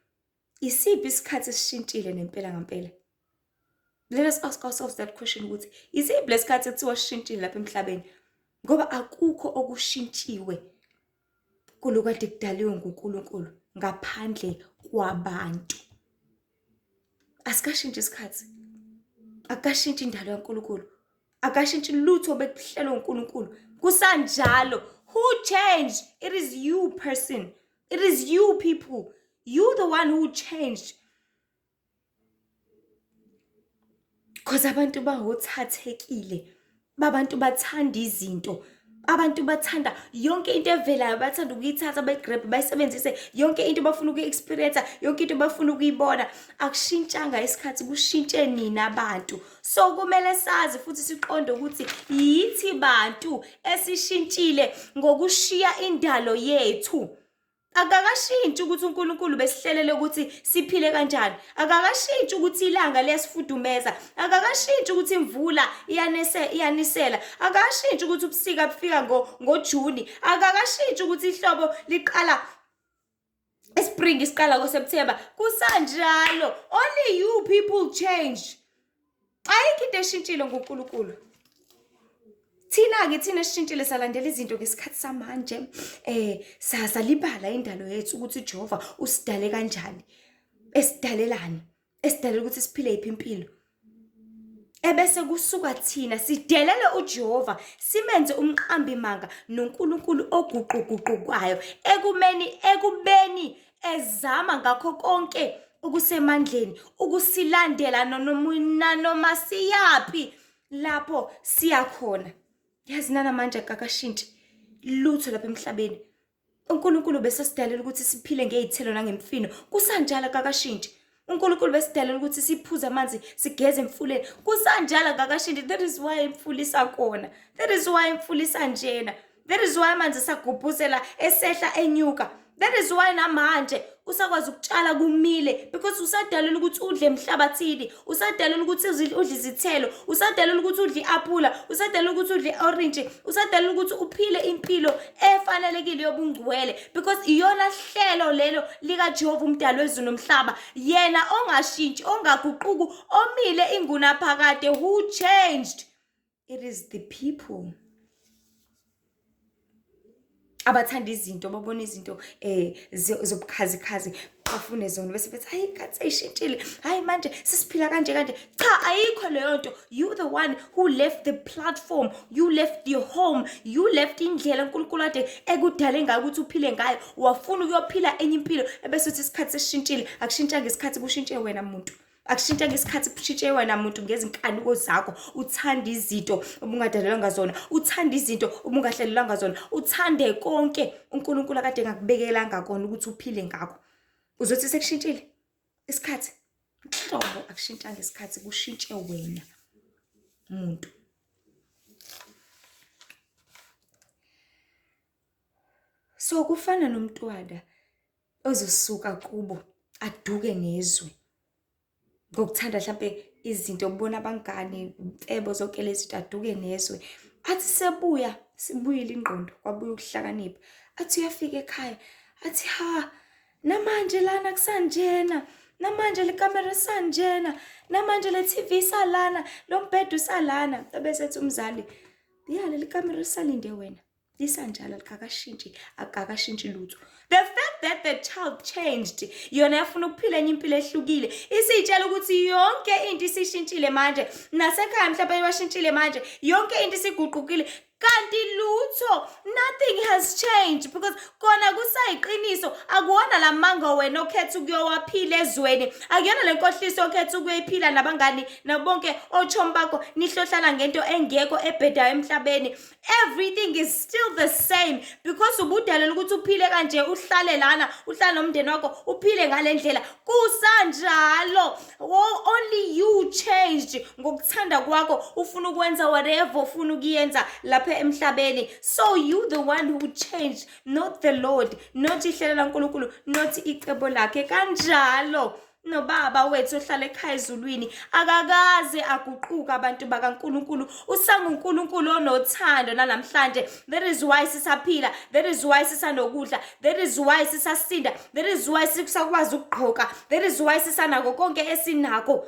isiphi isikhathi esishintshile nempela ngampela? Let us ask ourselves that question ukuthi isiphi lesikhathi ekuthiwa sishintshile lapha emhlabeni? Ngoba akukho okushintshiwe kulokade kudaliwe nguNkulunkulu ngaphandle kwabantu. Asikashintshi isikhathi. Akukashintshi indalo kaNkulunkulu. Akashintshi lutho bekuhlelwe uNkulunkulu. Kusanjalo. Who changed? It is you person. It is you people. You the one who changed. Because abantu bawothathekile. Babantu bathanda izinto. Abantu bathanda yonke into evelayo bathanda ukuyithatha bayigrab bayisebenzise yonke into bafuna ukuyi-experience yonke into bafuna ukuyibona. Akushintshanga isikhathi kushintshe nina abantu. So kumele sazi futhi siqonde ukuthi yithi bantu esishintshile ngokushiya indalo yethu. Akakashintshi ukuthi uNkulunkulu besihlelele ukuthi siphile kanjani. Akakashintshi ukuthi ilanga liyasifudumeza. Akakashintshi ukuthi imvula iyanese iyanisela. Akakashintshi ukuthi ubusika bufika ngoJuni. Akakashintshi ukuthi ihlobo liqala ispring isiqala ngoSeptember. Kusanjalo. Only you people change. Ayikho into eshintshile ngoNkulunkulu. Thina-ke thina esishintshile salandela izinto ngesikhathi samanje sasalibala indalo yethu ukuthi uJehova usidale kanjani, esidalelani, esidalela ukuthi siphile yiphi impilo. Ebese kusuka thina sidelele uJehova simenze umqambi manga noNkulunkulu oguquguqukayo ekumeni ekubeni ezama ngakho konke okusemandleni ukusilandela nanoma siyaphi lapho siya khona. Yazi nanamanje akakashintshi lutho lapha emhlabeni. UNkulunkulu besesidalela ukuthi siphile ngey'thelo nangemfino. Kusanjalo akakashintshi. UNkulunkulu besidalela ukuthi siphuze amanzi sigeze emfuleni. Kusanjalo akakashintshi. That is why imfula isakona. That is why imfula isanjena. That is why amanzi esagubhuzela esehla enyuka. That is why namanje usakwazi ukutshala kumile because usadalelwa ukuthi udle emhlabathini, usadalelwa ukuthi udle izithelo, usadalelwa ukuthi udle i-aphula, usadalelwa ukuthi udle i-orange, usadalelwa ukuthi uphile impilo efanelekile yobungcwele because iyona hlelo lelo likaJehova umdali wezulu nomhlaba, yena ongashintshi, ongaguquki, omile ingunaphakade who changed. It is the people abathanda izinto babona izinto eh zobukhazikhazi bafune zona bese bethi hayi ikhathi seyishintshile hayi manje sesiphila kanje kanje cha ayikho leyo nto you the one who left the platform you left your home you left indlela uNkulunkulu ade ekudale ngayo ukuthi uphile ngayo wafuna ukuyophila enye impilo ebese uthi isikhathi sesishintshile akushintshanga isikhathi kushintshe wena muntu Akushintshe ngesikhathi kushintshe wena muntu ngezinkanuko zakho uthanda izinto obungadalelwanga zona uthanda izinto obungahlelelwanga zona uthande konke uNkulunkulu akade engakubekelanga kona ukuthi uphile ngakho uzothi sekushintshile isikhathi nhlobo akushintshanga isikhathi kushintshe wena muntu so kufana nomntwana ozosuka kubo aduke nezwe ngokuthanda mhlampe izinto ukubona abangani imfebo zonke lezi zinto aduke nezwe athi sebuya sibuyile ingqondo kwabuya ukuhlakanipha athi uyafika ekhaya athi ha namanje lana kusanjena namanje le kamera sanjena namanje le TV salana lo mbhedo usalana ebese ethi umzali ya leli kamera lisalinde wena lisanjalo alikakashintshi akakashintshi lutho the fact that the child changed yona yafuna ukuphila enye impilo ehlukile isiyitshela ukuthi yonke into isishintshile manje nasekhaya mhlawumbe bashintshile manje yonke into isiguqukile kanti lutho nothing has changed because kona kusayiqiniso akuwona la manga wena okhetha ukuyowaphila ezweni akuyona le nkohliso okhetha ukuyoyiphila nabangani nabonke ochomi bakho nihlohlana ngento engekho ebhedayo emhlabeni everything is still the same because ubudalela ukuthi uphile kanje uhlale lana uhlale nomndeni wakho uphile ngale ndlela kusanjalo only you changed ngokuthanda kwakho ufuna ukwenza whatever ufuna ukuyenza lapha emhlabeni so you the one who changed not the lord not ihlelo laNkulunkulu not icebo lakhe kanjalo nobaba wethu ohlala ekhaya ezulwini akakaze aguquka abantu bakaNkuluNkulu usanguNkulunkulu onothando nanamhlanje that is why sisaphila that is why sisanokudla that is why sisasinda that is why sisakwazi ukugqoka that is why sisanako konke esinako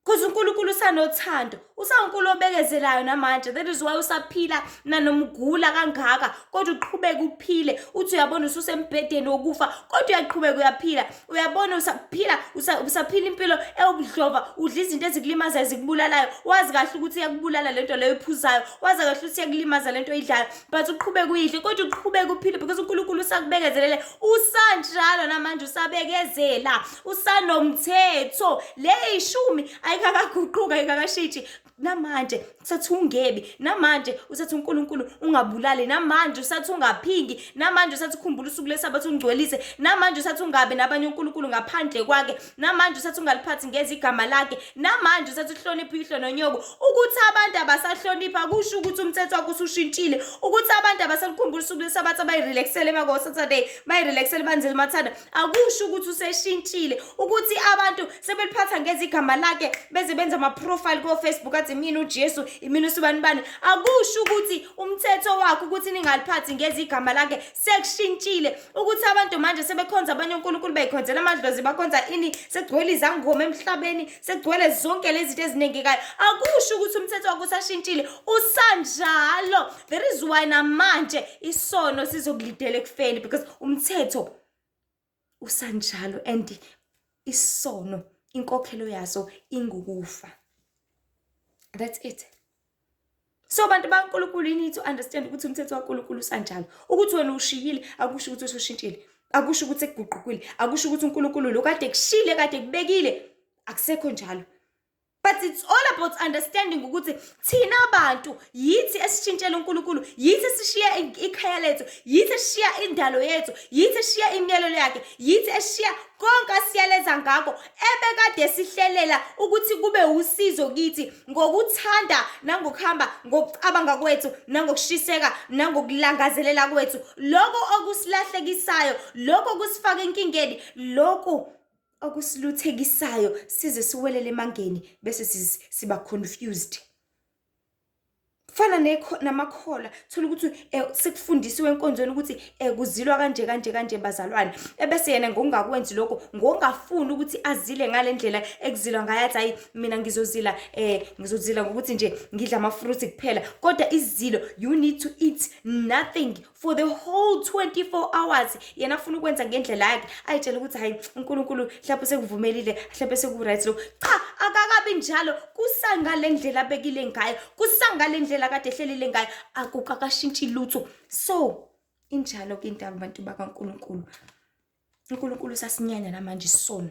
Cause uNkulunkulu usanothando, usawuNkulu obekezelayo namanje. That is why usaphila nanomgula kangaka, kodwa uqhubeka uphile. Uthi uyabona ususembhedeni wokufa, kodwa uyaqhubeka uyaphila. Uyabona usaphila, usaphila impilo ewubudlova, udla izinto ezikulimazayo ezikubulalayo. Wazi kahle ukuthi iyakubulala lento leyo iphuzayo, wazi kahle ukuthi iyakulimaza lento oyidlayo, but uqhubeka uyidle, kodwa uqhubeka uphile because uNkulunkulu usakubekezelele. Usanjalo namanje usabekezela. Usanomthetho le ishumi ayikakaguquka ayikakashintshi namanje usathi ungebi namanje usathi uNkulunkulu ungabulali namanje usathi ungaphingi namanje usathi ukhumbula usuku lesabatha ungcwelise namanje usathi ungabi nabanye uNkulunkulu ngaphandle kwakhe namanje usathi ungaliphathi ngeze igama lakhe namanje usathi uhloniphe uyihlo nonyoko ukuthi abantu abasahlonipha kusho ukuthi umthetho wakho usushintshile ukuthi abantu abasalikhumbula usuku lesabatha bayirelaxele emago Saturday bayirelaxele banzele mathanda akusho ukuthi useshintshile ukuthi abantu sebeliphatha ngezigama lakhe beze benza ama-profile ko-facebook athi mina ujesu imina usubani bani akusho ukuthi umthetho wakhe ukuthi ningaliphathi ngezigama lakhe sekushintshile ukuthi abantu manje sebekhonza abanye onkulunkulu beyikhonzela amadlozi bakhonza ini sekugcwele izangoma emhlabeni sekugcwele zonke lezi zinto ezinengekayo akusho ukuthi umthetho wakhe usashintshile usanjalo there is why namanje isono sizokulidela ekufeni because umthetho usanjalo and isono inkokhelo yaso ingukufa that's it so bantu baNkulunkulu you need to understand ukuthi umthetho kaNkulunkulu usanjalo ukuthi wena ushiyile akusho ukuthi usushintshile Akusho ukuthi ekuguqukile, akusho ukuthi uNkulunkulu lo kade kushile, kade kubekile, akusekho njalo. But it's all about understanding ukuthi thina bantu yithi esishintshela uNkulunkulu, yithi esishiya ikhaya lethu, yithi esishiya indalo yethu, yithi esishiya imiyalelo yakhe, yithi esishiya konke asiyaleza ngakho ebekade sihlelela ukuthi kube usizo kithi ngokuthanda nangokuhamba ngokucabanga kwethu nangokushiseka nangokulangazelela kwethu. Lokho okusilahlekisayo, lokho okusifaka enkingeni, lokho okusiluthekisayo size siwelele emangeni bese siba confused. Fana namakholwa, thola ukuthi sekufundisiwe enkonzweni ukuthi kuzilwa kanje kanje kanje bazalwane, ebese yena ngokungakwenzi lokho, ngokungafuni ukuthi azile ngale ndlela ekuzilwa ngayo, athi hayi mina ngizozila, ngizozila ngokuthi nje ngidla ama-fruits kuphela. Kodwa izilo, you need to eat nothing for the whole 24 hours. Yena afuna ukwenza ngendlela yakhe, ayitshela ukuthi hayi uNkulunkulu mhlawumbe sekuvumelile, mhlawumbe seku-right lokho. Cha, akakabi njalo, kusangale ndlela abekile ngayo, kusangale ndlela kade ehlelile ngayo, akukakashintshi lutho. So injalo ke indaba abantu bakaNkulunkulu. uNkulunkulu usasinyanya namanje isono.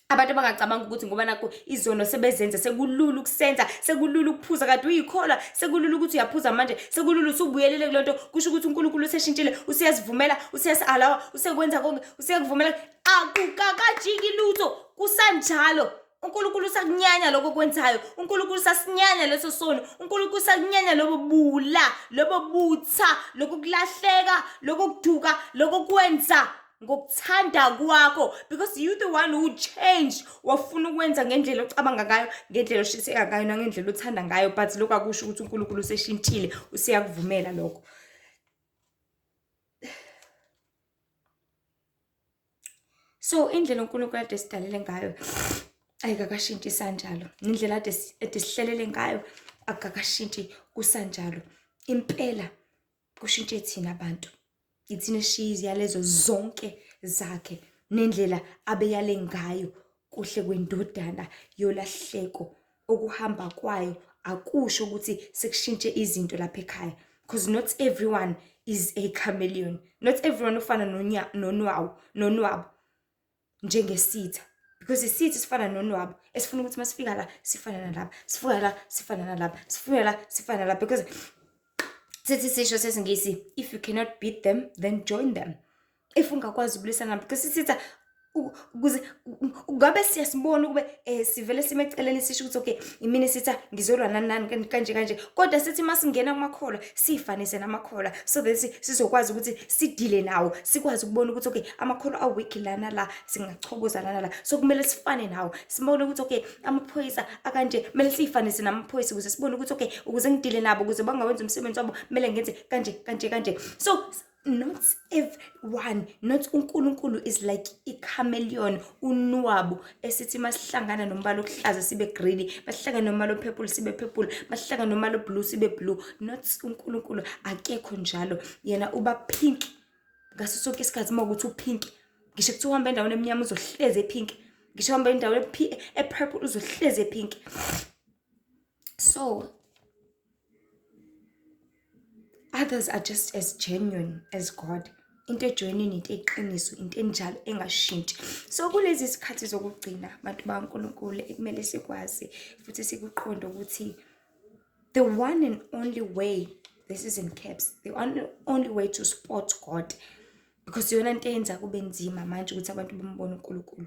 Abantu abangacabanga ukuthi ngoba nakho izono sebezenza, sekulula ukusenza, sekulula ukuphuza, kade uyikholwa, sekulula ukuthi uyaphuza manje, sekulula usubuyelele kulonto, kusho ukuthi uNkulunkulu useshintshile, useyasivumela, useyasi-alawa, usekwenza konke, useyakuvumela. Akukakajiki lutho, kusanjalo. uNkulunkulu usakunyanya lokho okwenzayo, uNkulunkulu usasinyanya leso sono, uNkulunkulu usakunyanya lobo bula, lobo butha, lokho kulahleka, lokho kuduka, lokho kwenza ngokuthanda kwakho, because you the one who changed, wafuna ukwenza ngendlela ocabanga ngayo, ngendlela oshiseka ngayo, nangendlela othanda ngayo. But lokho akusho ukuthi uNkulunkulu useshintshile, useyakuvumela lokho. So indlela uNkulunkulu ade sidalele ngayo ayikakashintshi isanjalo, nendlela ade sihlelele ngayo akukakashintshi kusanjalo. Impela kushintshe thina abantu, ithina eshiya iziyalezo zonke zakhe nendlela abeyale ngayo kuhle kwendodana yolahleko. Okuhamba kwayo akusho ukuthi sekushintshe izinto lapha ekhaya, because not everyone is a chameleon, not everyone ufana nonwabu nonwabu njengesitha, because isitha sifana nonwabu esifuna ukuthi masifika la sifane nalapha, sifika la sifane nalapha, sifika la sifane nalapha, because sithi sisho sesingisi, if you cannot beat them then join them. If ungakwazi ukulwisana nabo, because isitha ukuze ngabe siyasibona ukube sivele sime eceleni sisho ukuthi okay imina isitha ngizolwa nani nani kanje kanje, kodwa sithi masingena kumakholwa sifanise namakholwa so that sizokwazi ukuthi sidile nawo, sikwazi ukubona ukuthi okay amakholwa a-weak lana la, singachoboza lana la, so kumele sifane nawo, sibone ukuthi okay amaphoyisa akanje, kumele siyifanise namaphoyisa ukuze sibone ukuthi okay ukuze ngidile nabo, ukuze bangawenzi umsebenzi wabo kumele ngenze kanje kanje kanje. So not everyone, not uNkulunkulu is like i-chameleon, unwabu esithi masihlangana nombala okuhlaza sibe green, masihlangana nombala o-purple sibe purple, masihlangana nombala o-blue sibe blue. Not uNkulunkulu, akekho njalo. Yena uba pink ngaso sonke isikhathi. Uma ukuthi u-pink, ngisho kuthiwa uhamba endaweni emnyama uzohlezi e-pink, ngisho uhamba endaweni e-purple uzohlezi e-pink. So others are just as genuine as God. Into ejoyinini, into eyiqiniso, into enjalo engashintshi. So kulezi zikhathi zokugcina, bantu bakaNkulunkulu, ekumele sikwazi futhi sikuqonde ukuthi the one and only way, this is in caps, the only way to spot God, because iyona nto eyenza kube nzima manje ukuthi abantu bambone uNkulunkulu,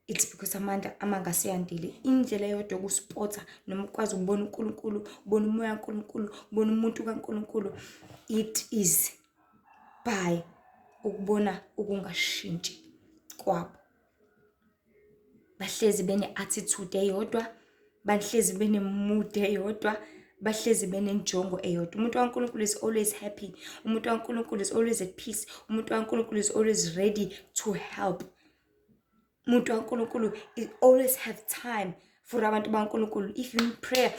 it's because amandla amanga aseyandile. Indlela eyodwa yokuspotha noma ukwazi ukubona uNkulunkulu, ubona umoya kaNkulunkulu, ubona umuntu kaNkulunkulu, it is by ukubona ukungashintshi kwabo. Bahlezi bene-attitude eyodwa, bahlezi bene-mood eyodwa, bahlezi benenjongo eyodwa. Umuntu kaNkulunkulu is always happy, umuntu kaNkulunkulu is always at peace, umuntu kaNkulunkulu is always ready to help. Umuntu kaNkulunkulu is always have time for abantu bakaNkulunkulu. If you need prayer,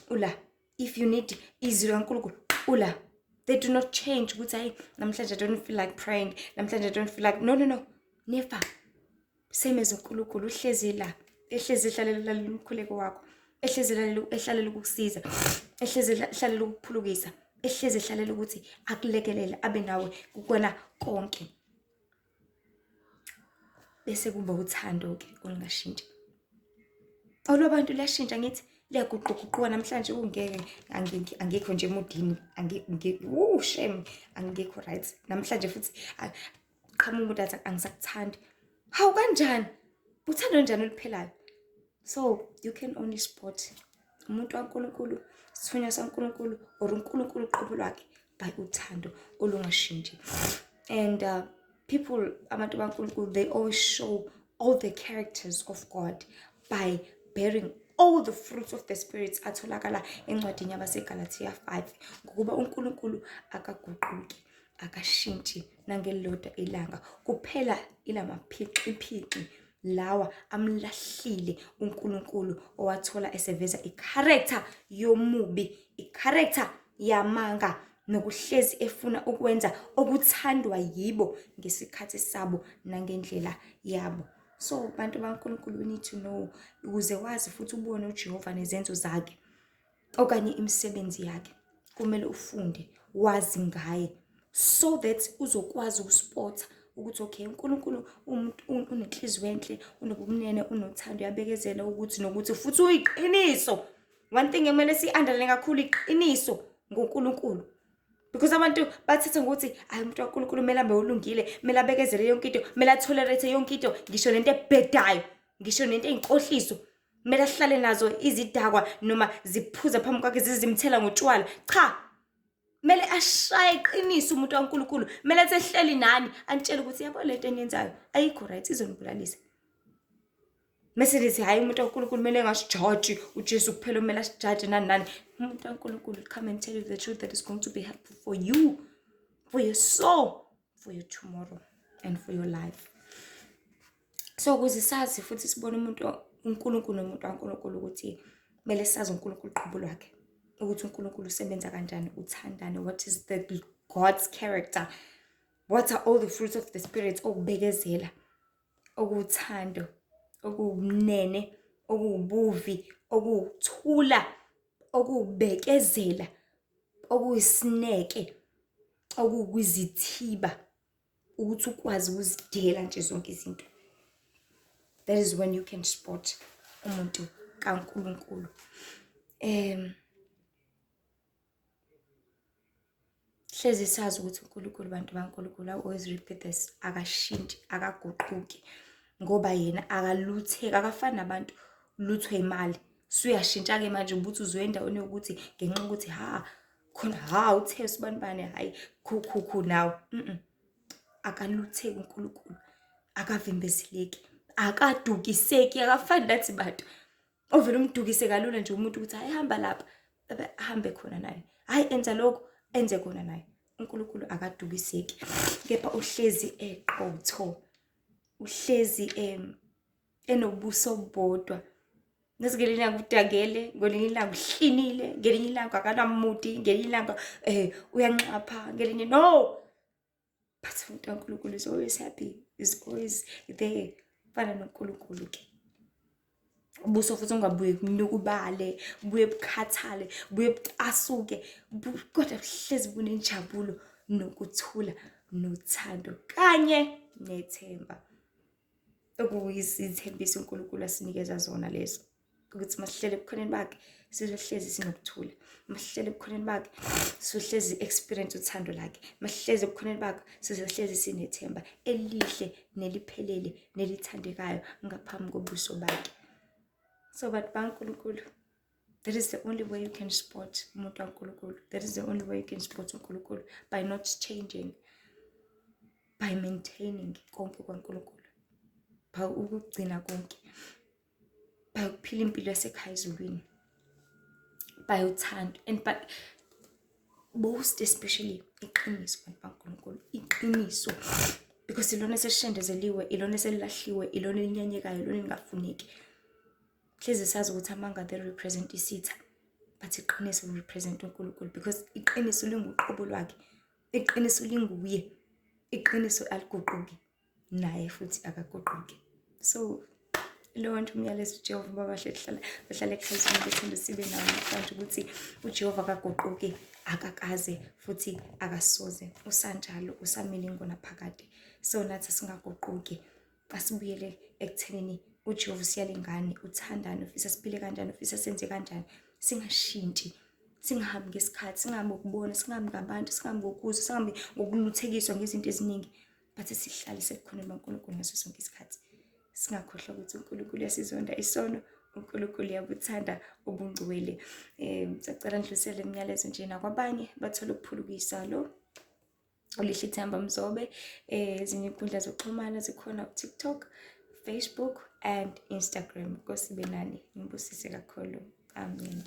ula. If you need izwi likaNkulunkulu, ula. They do not change ukuthi hayi namhlanje I don't feel like praying, namhlanje I don't feel like, no no no, never. Same as uNkulunkulu, uhlezi la, ehlezi ehlalela umkhuleko wakho, ehlezi ehlalela ukukusiza, ehlezi ehlalela ukukuphulukisa, ehlezi ehlalela ukuthi akulekelele, abe nawe kukona konke. Bese kuba uthando-ke olungashintshi. Olwabantu luyashintsha ngithi liyaguquguquka namhlanje ungeke angikho nje emudini wu shame angikho right namhlanje futhi qhamuka umuntu athi angisakuthandi. Hawu kanjani? Uthando njani oluphelayo? So you can only spot umuntu kaNkulunkulu, isithunywa saNkulunkulu or uNkulunkulu uqobo lwakhe by uthando olungashintshi. And people, abantu baNkulunkulu, they always show all the characters of God by bearing all the fruits of the spirit atholakala encwadini yabaseGalathiya 5, ngokuba uNkulunkulu akaguquki, akashintshi nangelilodwa ilanga, kuphela ilamaphixi lawa amlahlile uNkulunkulu owathola eseveza i-character yomubi, i-character yamanga, nokuhlezi efuna ukwenza okuthandwa yibo ngesikhathi sabo nangendlela yabo. So bantu baNkulunkulu, we need to know, ukuze wazi futhi ubone uJehova nezenzo zakhe okanye imisebenzi yakhe, kumele ufunde wazi ngaye so that uzokwazi ukuspotha ukuthi okay, uNkulunkulu umuntu unenhliziyo enhle, unobumnene, unothando, uyabekezela, ukuthi nokuthi futhi uyiqiniso. One thing ekumele si-underline kakhulu, iqiniso ngoNkulunkulu, because abantu bathatha ngokuthi hayi, umuntu kaNkulunkulu kumele abe ulungile, kumele abekezele yonke into, kumele a-tolerate yonke into, ngisho nento ebhedayo, ngisho nento eyinkohliso, kumele ahlale nazo izidakwa noma ziphuza phambi kwakhe zizimthela ngotshwala. Cha, kumele ashaye iqiniso umuntu kaNkulunkulu. Kumele athi ehleli nani anitshele ukuthi yabo lento eniyenzayo ayikho right, izonibulalisa. Mese nithi hhayi, umuntu kaNkulunkulu kumele engasijaji, uJesu kuphela kumele asijaje, nani nani. Umuntu kaNkulunkulu will come and tell you the truth that is going to be helpful for you, for your soul, for your tomorrow and for your life. So ukuze sazi futhi sibone umuntu uNkulunkulu nomuntu kaNkulunkulu, ukuthi kumele sazi uNkulunkulu uqobo lwakhe, ukuthi uNkulunkulu usebenza kanjani, uthandani, what is the God's character, what are all the fruits of the spirit, okubekezela, okuwuthando, okuwubumnene, okuwubuvi, okuwukuthula, okuwubekezela, okuyisineke, okuwukuzithiba, ukuthi ukwazi ukuzidela nje zonke izinto. That is when you can spot umuntu kaNkulunkulu. Hlezi sazi ukuthi uNkulunkulu, bantu baNkulunkulu, I always repeat this, akashintshi, akaguquki, ngoba yena akalutheki, akafani nabantu luthwe imali. Suyashintsha-ke manje ukuthi uzoya endaweni yokuthi ngenxa yokuthi ha khona ha uthe sibanibani, hhayi khukhu nawe. Akalutheki uNkulunkulu, akavimbezeleki, akadukiseki, akafani nathi bantu ovele umdukise kalula nje umuntu ukuthi hayi hamba lapha, abe ahambe khona naye, hhayi enza lokhu, enze khona naye. uNkulunkulu akadukiseki, kepha uhlezi eqotho, uhlezi enobuso obubodwa. Ngelinye ilanga udangele, ngelinye ilanga uhlinile, ngelinye ilanga akanamuti, ngelinye ilanga uyanxapha, ngelinye no. But umuntu kaNkulunkulu is always happy, is always there. Fana noNkulunkulu ke. Ubuso futhi ungabuye kunukubale, buye bukhathale, buye bucasuke, kodwa buhlezi bunenjabulo nokuthula nothando kanye nethemba. Okuyisithembiso uNkulunkulu asinikeza zona lezo, ukuthi masihlele ebukhoneni bakhe sizohlezi sinokuthula, masihlele ebukhoneni bakhe sizohlezi experience uthando lakhe, masihlezi ebukhoneni bakhe sizohlezi sinethemba elihle neliphelele nelithandekayo ngaphambi kobuso bakhe. So bantu baNkulunkulu, that is the only way you can spot umuntu kaNkulunkulu. That is the only way you can spot uNkulunkulu, by not changing, by maintaining konke kwaNkulunkulu, by ukugcina konke, by ukuphila impilo yasekhaya ezulwini, by uthando, and by most especially iqiniso, bantu baNkulunkulu, iqiniso, because ilona eseshendezeliwe, ilona eselilahliwe, ilona elinyanyekayo, ilona elingafuneki. Hlezi sazi ukuthi amanga, they represent isitha, but iqiniso represent uNkulunkulu, because iqiniso linguqobo lwakhe, iqiniso linguye, iqiniso aliguquki, naye futhi akaguquki. So lowo nje umyalezo uJehova Baba hlala bahlale ekhaya bethanda sibe nawo namhlanje, ukuthi uJehova akaguquki, akakaze futhi akasoze, usanjalo, usamile ingonaphakade. So nathi singaguquki. Asibuyele ekuthenini uJehova usiyale ngani, uthandani, ufisa siphile kanjani, ufisa senze kanjani. Singashintshi, singahambi ngesikhathi, singahambi ngokubona, singahambi ngabantu, singahambi ngokuzwa, singahambi ngokuluthekiswa ngezinto eziningi, but sihlale sebukhoneni baNkulunkulu ngaso sonke isikhathi. Singakhohlwa ukuthi uNkulunkulu uyasizonda isono, uNkulunkulu uyabuthanda ubungcwele. Sacela ndlulisele imiyalezo nje nakwabanye bathole ukuphulukisa lo. Ulihle Themba Mzobe, ezinye inkundla zokuxhumana zikhona ku-TikTok, Facebook and Instagram. Nkosi ibe nani, ngibusise kakhulu. Amen.